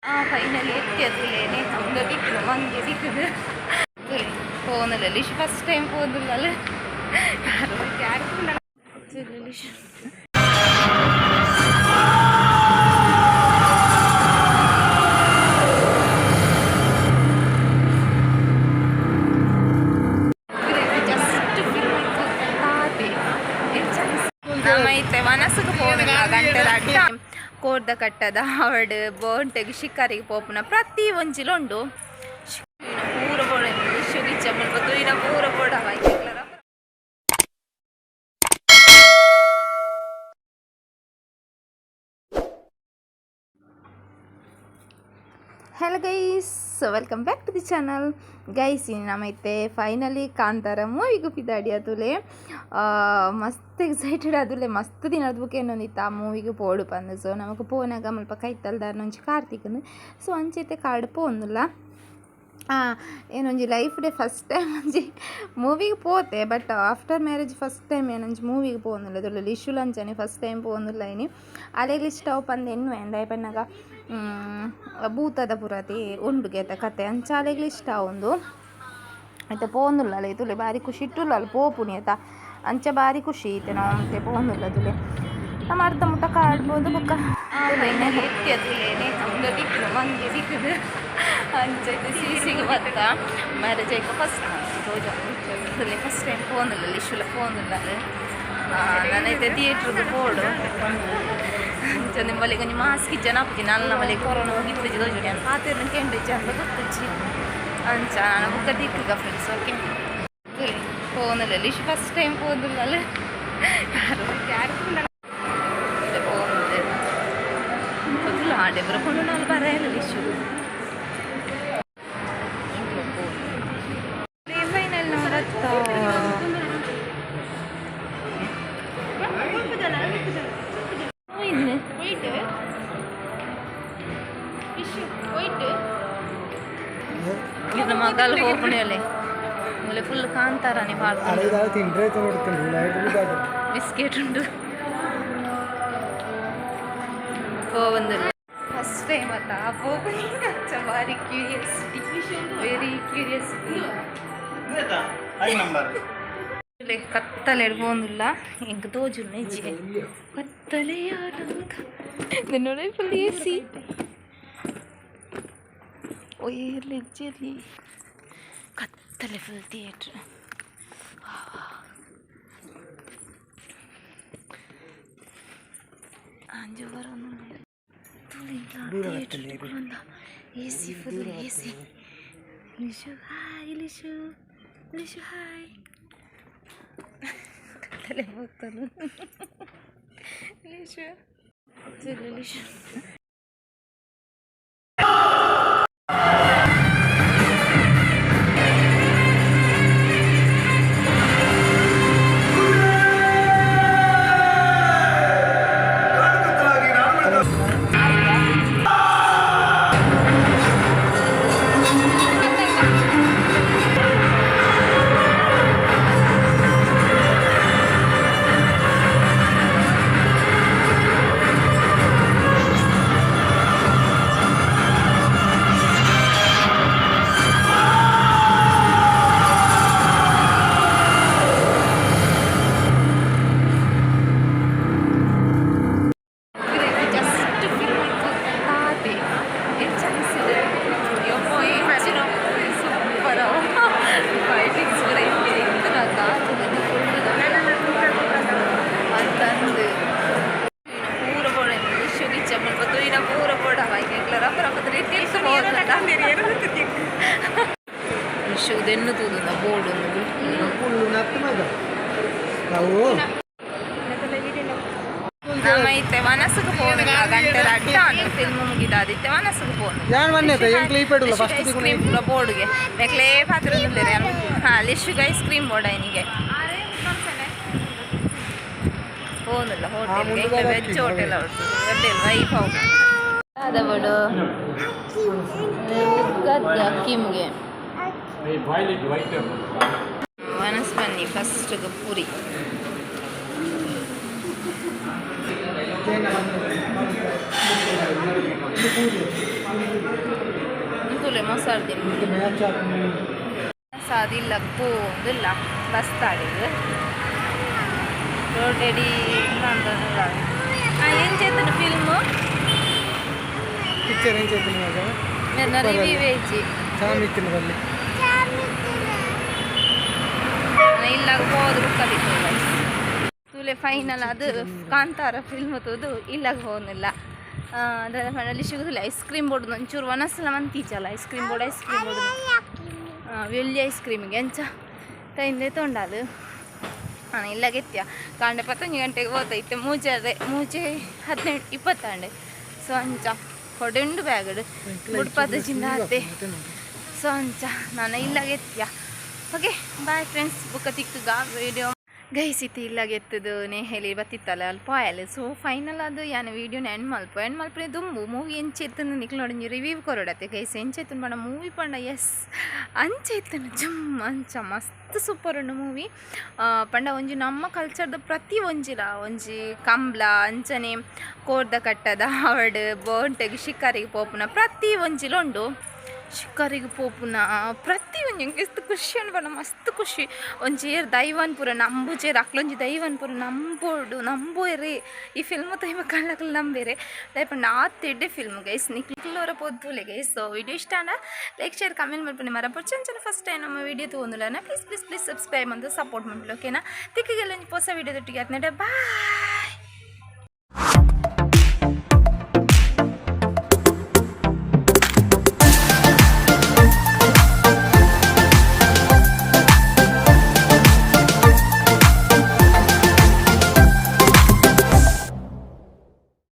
Finally ಎತ್ತಿ ಅದುಲೇನೆ ಹಂಗ ದಿಕ್ಕುದು ಮಂಗೆ ದಿಕ್ಕುದು ಫೋನಲ್ಲಿ ಲಿಶ್ ಫಸ್ಟ್ ಟೈಮ್ ಫೋನ್ ಲಿಶ್. ಜಸ್ಟ್ ನಮ್ಮ ಇತ್ತೆ ಮನಸ್ಸಿಗೆ ಪೋನುಲ್ಲ ಗಂಟೆ ಅಡ್ಡ ಕೋರ್ದ ಕಟ್ಟದ ಅವಡು ಬೋಂಟೆಗೆ ಶಿಕಾರಿಗೆ ಪೋಪುನ ಪ್ರತಿ ಒಂಜಿಲ ಉಂಡು. ಪೂರ ಬೋಡ ಗಿಚ್ಚ ಮುಲ್ಪ ತುಯಿನ ಪೂರ ಬೋಡ. Hello guys, welcome back to the channel. Guys, ನಮೈತೆ finally Kantara ಮೂವಿಗೆ ಪಿದಾಡಿ ಅದುಲೆ. ಮಸ್ತ್ ಎಕ್ಸೈಟೆಡ್ ಅದುಲೆ. ಮಸ್ತ್ ದಿನದ ಬುಕ್ ಏನೊಂದಿತ್ತು ಆ ಮೂವಿಗೆ ಪೋಡು ಪಂದು. ಸೊ ನಮಕ್ ಪೋನಾಗ ಮುಲ್ಪ ಕೈತಲ್ದಾರ್ನ ಒಂಜಿ ಕಾರ್ತಿಕಂದು. ಸೊ ಅಂಚೈತೆ ಕಾರ್ಡ್ ಪೋಂದುಲ್ಲ. ಏನೊಂಜಿ ಲೈಫ್ ಡೇ ಫಸ್ಟ್ ಟೈಮ್ ಒಂಜಿ ಮೂವಿಗೆ ಪೋತೆ. But after marriage first time ಏನೊಂಜಿ ಮೂವಿಗೆ ಪೋಂದುಲ್ಲ. ಅದ್ರಲ್ಲಿ ಲಿಶುಲ್ ಅಂಚನೆ ಫಸ್ಟ್ ಟೈಮ್ ಪೋಂದುಲ್ಲ ಇನಿ. ಅಲೆಗ್ ಇಷ್ಟ ಪಂದ್ ಎನ್ನುವೆ ದಾಯೆ ಪನ್ನಗ ಭೂತದ ಪುರತಿ ಉಂಡುಗೆತ ಕತೆ ಅಂಚ ಅಲೆಗ್ಲ ಇಷ್ಟ ಉಂದು. ಐತೆ ಪೋಂದುಲ್ಲ ಅಲ್ಲ. ಬಾರಿ ಖುಷಿ ಇಟ್ಟುಲ್ಲ ಅಲ್ಲಿ ಪೋಪುನಿ ಆತ. ಅಂಚ ಬಾರಿ ಖುಷಿ ಐತೆ. ನಾವು ಅಂತೆ ಪೋಂದುಲ್ಲ ತುಲೆ. ನಮ್ಮ ಅರ್ಧ ಮುಟ್ಟ ಕಾಡ್ಬೋದು ಬೊಕ್ಕ ಎತ್ತಿ ಅದುಲೇನೆ ಹಂಗ ದಿಕ್ಕುದು ಮಂಗೆ ದಿಕ್ಕುದು. ಅಂಚೈತೆ ಸಿಸಿಗೆ ಬತ್ತ ಮ್ಯಾರೇಜ್ ಆಯ್ಕ ಫಸ್ಟ್ ಫಸ್ಟ್ ಟೈಮ್ ಫೋನಿಲ್ಲ ಲಿಶುಲ ಫೋನಿಲ್ಲ. ನಾನೈತೆ ಥಿಯೇಟ್ರಿಗೆ ಪೋಡು. ಅಂಚ ನಿಮ್ಮಲ್ಲಿ ಒಂಜಿ ಮಾಸ್ಕ್ ಇಜ್ಜನ ಆಪುಜಿ. ನನ್ನ ಮಲೆ ಕೊರೋನಾ ಹೋಗಿತ್ತು ದೋಜುನಿ ನಾನು ಪಾತೆರ್ನ ಕೆಂಡಿಜ್ಜಿ ಅಂತ ಗೊತ್ತುಜ್ಜಿ. ಅಂಚ ನಾನು ಬುಕ್ಕ ದಿಕ್ಕುಗ ಫ್ರೆಂಡ್ಸ್. ಓಕೆ, ಫೋನಲ್ಲಿ ಲಿಶ್ ಫಸ್ಟ್ ಟೈಮ್ ಫೋನಿಲ್ಲ ಫೋನ್ ಆಡೆ ಬರಕೊಂಡು ನಾನು ಬರೆಯಲ್ಲ ಲಿಶು. ಫೈನಲ್ ನೋಡತ್ತ. ಇನ್ನು ಇದು ಮಗಲ್ ಹೋಗ್ಣೆ ಮೂಲೆ ಫುಲ್ ಕಾಂತಾರನೆ ಪಾಡ್ದು. ತಿಂಡ್ರೆ. ಬಿಸ್ಕೆಟ್ ಉಂಟು. ಪೋವಂದಿಲ್ಲ ಫಸ್ಟ್ ಟೈಮ್ ಅತ್ತ ಪೋಪುನಿ. ಭಾರಿ ಕ್ಯೂರಿಯಾಸಿಟಿ, ವೆರಿ ಕ್ಯೂರಿಯಾಸಿಟಿ. ನಂಬರ್. ಕತ್ತಲೆ ಪೋಂದುಲ್ಲ. ಎಂಕ್ ತೋಜುಲ್ಲ ಇಜ್ಜಿ ಕತ್ತಲೆ. ನಿನ್ನೋಡೆ ಫುಲ್ ಎ ಸಿ. ಒಯ್ಯರ್ಲಿ ಇಜ್ಜಿರ್ಲಿ. ಕತ್ತಲೆ full theatre. Anju theatre A C, full A C. Lishu, hi Lishu. Lishu, hi. ಕತ್ತಲೆ ಹೋಗ್ತಾನು ಲಿಶು. ಲಿಶು. ಜಸ್ಟ್ ತಾತೆ ಸೂಪರ್ ಫೈಟಿಂಗ್ಸ್ ಪೂರ ಇತ್ತು. ಅಂತಂದು ಪೂರ ಬೋಡ ಲಿಶು ಗಿಚ್ಚ ಮುಲ್ಪ ತುಯಿನ ಪೂರ ಬೋಡ. ಎಂಕ್ಲ ರಪ್ಪ ರಪ್ಪ ಲಿಶು ದೆನ್ನು ತೂದುಂದ ಬೋರ್ಡ್ ಒಂದು. ನಾವು ನಮ್ಮ ಇತ್ತೆ ವನಸುಗೆ ಪೋನುಲ್ಲ ಗಂಟೆ ಅಡ್ಡ ಫಿಲ್ಮ್ ಮುಗಿದಾದಿತ್ತೆ ವನಸುಗೆ ಪೋನು. ಯಾನ್ ಮೊನ್ನೆ ಎಂಕ್ಲ ಈ ಪೇಡುಲ್ಲ ಫಸ್ಟ್. ಐಸ್ ಕ್ರೀಮ್ ಪೂರ ಬೋರ್ಡ್ಗೆ ಮೆಕ್ಲೇ ಪಾತ್ರ. ಹಾಂ, ಲಿಶುಗೆ ಐಸ್ ಕ್ರೀಮ್ ಬೋರ್ಡ್ ಐನಿಗೆ ಪೋನುಲ್ಲ ಹೋಟೆಲ್ಗೆ. ವೆಜ್ ಹೋಟೆಲ್ ಉಂಟು. ಹೋಟೆಲ್ ವೈಫ್ ಅದ ಬೋಡು ಅಕ್ಕಿಮ್ಗೆ. ವನಸ್ ಬನ್ನಿ. ಫಸ್ಟ್ ಪೂರಿ. ಮೊಸರ್ದಿನ. ಮ್ಯಾಚ್. ಸಾದಿಲ್ಲ ಪೋಂದಿಲ್ಲ ಬಸ್ತಾಡಿಗ್ ರೋಡ್ ಎಡಿ. ಎಂಚೆತ್ತನ ಫಿಲ್ಮ್? ಪಿಕ್ಚರ್ ಎಂಚ? ಮೆರ್ನ ರಿವ್ಯೂ ವೇಜಿ. ಚಾಮಿತ್ತಿನ ಬಲ್ಲಿ. ಇಲ್ಲಾಗ ಪೋದು ಬುಕ್ಕ. ತೂಲೆ, ಫೈನಲ್ ಅದು ಕಾಂತಾರ ಫಿಲ್ಮ್ ತೂದು ಇಲ್ಲಾಗ ಹೋನಿಲ್ಲ. ದಾದ ಪಂಡ, ಸಿಗುದಿಲ್ಲ. ಐಸ್ ಕ್ರೀಮ್ ಬೋರ್ಡ್ ಒಂಚೂರು ವನಸಲ ಮಂತೀಚಲ್ಲ. Ice cream board, ice cream board, ವೆಲ್ಲಿ ಐಸ್ ಕ್ರೀಮಿಗೆ ಅಂಚ ತೈಂದೆ ತೊಂಡಾಲು. ಹಾಂ, ಇಲ್ಲಾಗ ಎತ್ತಿಯ. ಕಾಂಡೆ 11 ಗಂಟೆಗೆ ಹೋತೈತೆ. ಮೂಜರೆ ಮೂಜೆ 18 20 ಆಂಡೆ. ಸೊ ಅಂಚ ಕೊಡೆಂಡು ಬ್ಯಾಗಡ್ ಬುಡ್ಪದ ಜಿಂದ ಆತೆ. ಸೊ ಅಂಚ ನಾನು ಇಲ್ಲಾಗ ಎತ್ತಿಯ. ಓಕೆ, ಬಾಯ್ ಫ್ರೆಂಡ್ಸ್, ಬುಕ್ಕ ತಿಕ್ಕುಗ ವಿಡಿಯೋ. ಗೈಸ್, ಇತ್ತು ಇಲ್ಲಾಗ ಎತ್ತದು ನೇಹಲಿ ಬತ್ತಿತ್ತಲ್ಲ, ಅಲ್ಲಿ ಪಾಯಲ್. ಸೊ ಫೈನಲ್ ಅದು ಯಾನ್ ವೀಡಿಯೋನ ಎಂಡ್ ಮಲ್ಪ. ಎಂಡ್ ಮಲ್ಪನೆ ದುಂಬು ಮೂವಿ ಎಂಚೆತ್ತಂದು ನಿಕ್ಲು ನೋಡಿ ರಿವ್ಯೂ ಕೊರಡತ್ತೆ. ಗೈಸ್, ಎಂಚೆತ್ತನ್ ಪಂಡ, ಮೂವಿ ಪಂಡ ಎಸ್ ಅಂಚ ಇತ್ತನು, ಜುಮ್ ಅಂಚ ಮಸ್ತ್ ಸೂಪರ್ ಉಂಡು ಮೂವಿ. ಪಂಡ ಒಂಜಿ ನಮ್ಮ ಕಲ್ಚರ್ದ ಪ್ರತಿ ಒಂಜಿಲ, ಒಂಜಿ ಕಂಬ್ಲ, ಅಂಚನೆ ಕೋರ್ದ ಕಟ್ಟದ ಅವಡ್, ಬೋಂಟೆಗ್ ಶಿಕಾರಿಗೆ ಪೋಪುನ ಪ್ರತಿ ಒಂಜಿಲ ಉಂಡು. ಶಿಕಾರಿಗೆ ಪೋಪುನ ಪ್ರತಿ ಒಂಜಿ ಎಂಕ್ ಮಸ್ತ್ ಖುಷಿ ಅನ್ಪಂಡ, ಮಸ್ತ್ ಖುಷಿ. ಒಂಜಿ ಏರ್ ದೈವನ್ ಪೂರ ನಂಬುಜೆರ್, ಅಕ್ಲೊಂಜಿ ದೈವನ್ ಪೂರ ನಂಬೋಡು, ನಂಬುವೆರೆ. ಈ ಫಿಲ್ಮ್ ತೂಯಿಬೊಕ್ಕ ಅಕ್ಲು ನಂಬೇರೆ. ದಾಯೆ ಪಂಡ ಆತ್ ಎಡ್ಡೆ ಫಿಲ್ಮ್ ಗೈಸ್. ನಿಕ್ಲೋರ ಪೋದು ಗೈಸ್. ಸೊ ವಿಡಿಯೋ ಇಷ್ಟ ಆಂಡ ಲೈಕ್, ಶೇರ್, ಕಮೆಂಟ್ ಮಲ್ಪುನೆ ಮರಪೊಡ್ಚಿ. ಅಂಚನೆ ಫಸ್ಟ್ ಟೈಮ್ ನಮ್ಮ ವಿಡಿಯೋ ತೂವೊಂದುಲ್ಲನ, ಪ್ಲೀಸ್ ಪ್ಲೀಸ್ ಪ್ಲೀಸ್ ಸಬ್ಸ್ಕ್ರೈಬ್ ಮಂತು ಸಪೋರ್ಟ್ ಮಲ್ಪುಲೆ, ಓಕೆನಾ? ತಿಕ್ಕಿಗೆಲ್ಲ ಒಂಜಿ ಪೊಸ ವಿಡಿಯೋ ದೊಟ್ಟಿಗೆ. ಆತ್ನಡೆ, ಬಾಯ್.